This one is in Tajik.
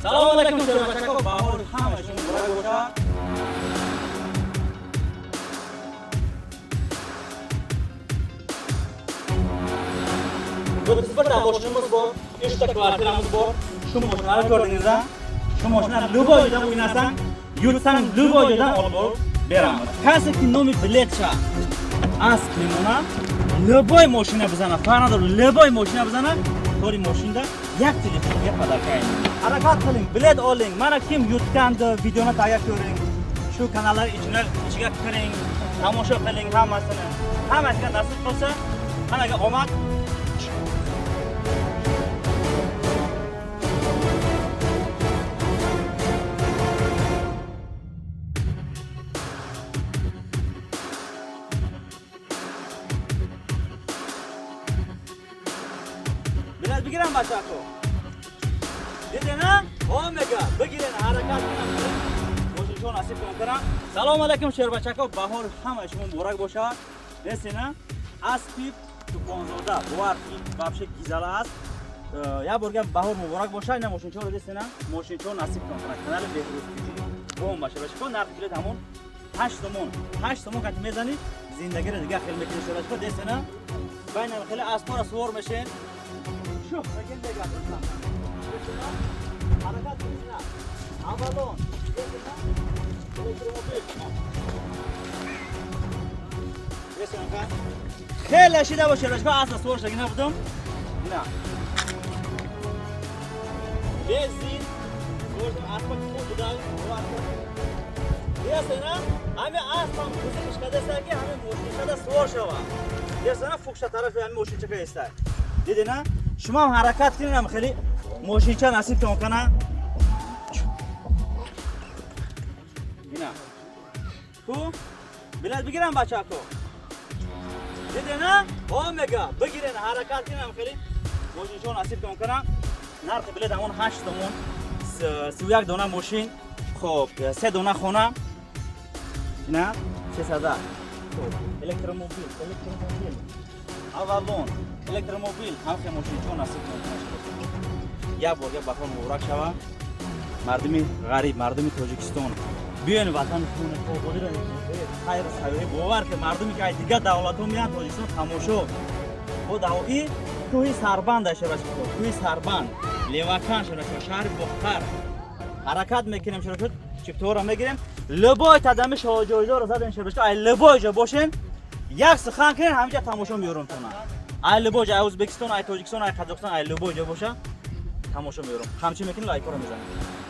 Салом алейкум, шербачако, баҳор ҳама шумо муборак бошад. 31 ta moshinamiz bor, 3 ta kvartiramiz bor. Shu moshinlarni ko'rdingiz a? Shu moshinlar любой joydan o'ynasang, yutsang, любой joydan olib borib beramiz. Касе ки номи билетша асп мемона, любой мошина бизана, фарқ надорад, любой мошина бизана, тори мошинда як телефонga подарка. Harakat qiling, bilet oling. Mana kim yutgandi, videoni tagiga ko'ring. Shu kanallar ichiga kiring, tomosha qiling hammasini. Hammasiga nasib qilsa, hammaga omad. Билет бигирам, бачако. Дидена? О, мега, бигирен, ҳаракат кунам. Мошиншо насиб кунам. Салом алейкум, шербачако, баҳор ҳамаи шумо муборак бошад. Нестена? Аспи Чӯпонзода, бовар ки вообще гизала аст. Як бор гап, баҳор муборак бошад. Ина мошинчоро дестена? Мошинчо насиб кунам. Канали Беҳрӯз ТВ бомба шербачако, нархи билет ҳамон 8 сомон. 8 сомон кати мезанӣ, зиндагиро дигар хел мекунӣ, шербачако, дестена? Байнам хеле аспора сувор мешен. Шу, бегин бега. Ҳаракат кунед. Авалон. Электромобил. Хеле шида боше, рашка асла сувор шаги набудам. Ина. Бензин. Сувор аспа хуб будай. Ясена, ҳами аспам кузиш кадеса ки ҳами мошинчада сувор шава. Ясена, фукша тарафи ҳами мошинчака еста. Дидина? Шумо ҳам ҳаракат кунед, ҳам хеле мошинча насибтон кана. Ина. Ку? Билет бигирам, бачако. Дидина? О, мега, бигирен, ҳаракат кунед, ҳам хеле мошинчо насибтон кана. Нархи билет ҳамон 8 сомон. 31 дона мошин. Хоб, се дона хона. Ина, 300. Хоб, электромобил, электромобил. Авалон, электромобил, ҳам мошинчо насибтон кана. Як бор баҳор муборак шава. Мардуми ғариб, мардуми Тоҷикистон, биёен ватани хуна ободиро хайр сайёҳӣ. Бовар ки мардуме ки аз дигар давлатҳо меянд Тоҷикистон тамошо бо давои кӯҳи Сарбанд шерашко, кӯҳи Сарбанд, Левакан шерашко, шаҳри Бохтар. Ҳаракат мекунем, шерашко, чиптаҳоро мегирем. Любой тадами шоҳҷоизаро задем, шерашко, ай любой ҷо бошен, як сухан кунен, ҳаминҷа тамошо меёрам тона. Ай любой ҷо, ай Ӯзбекистон, ай Тоҷикистон, ай Қазоқистон, ай любой ҷо боша, тамошо меёрам. Қамчи мекунем, лайкҳоро мезанем.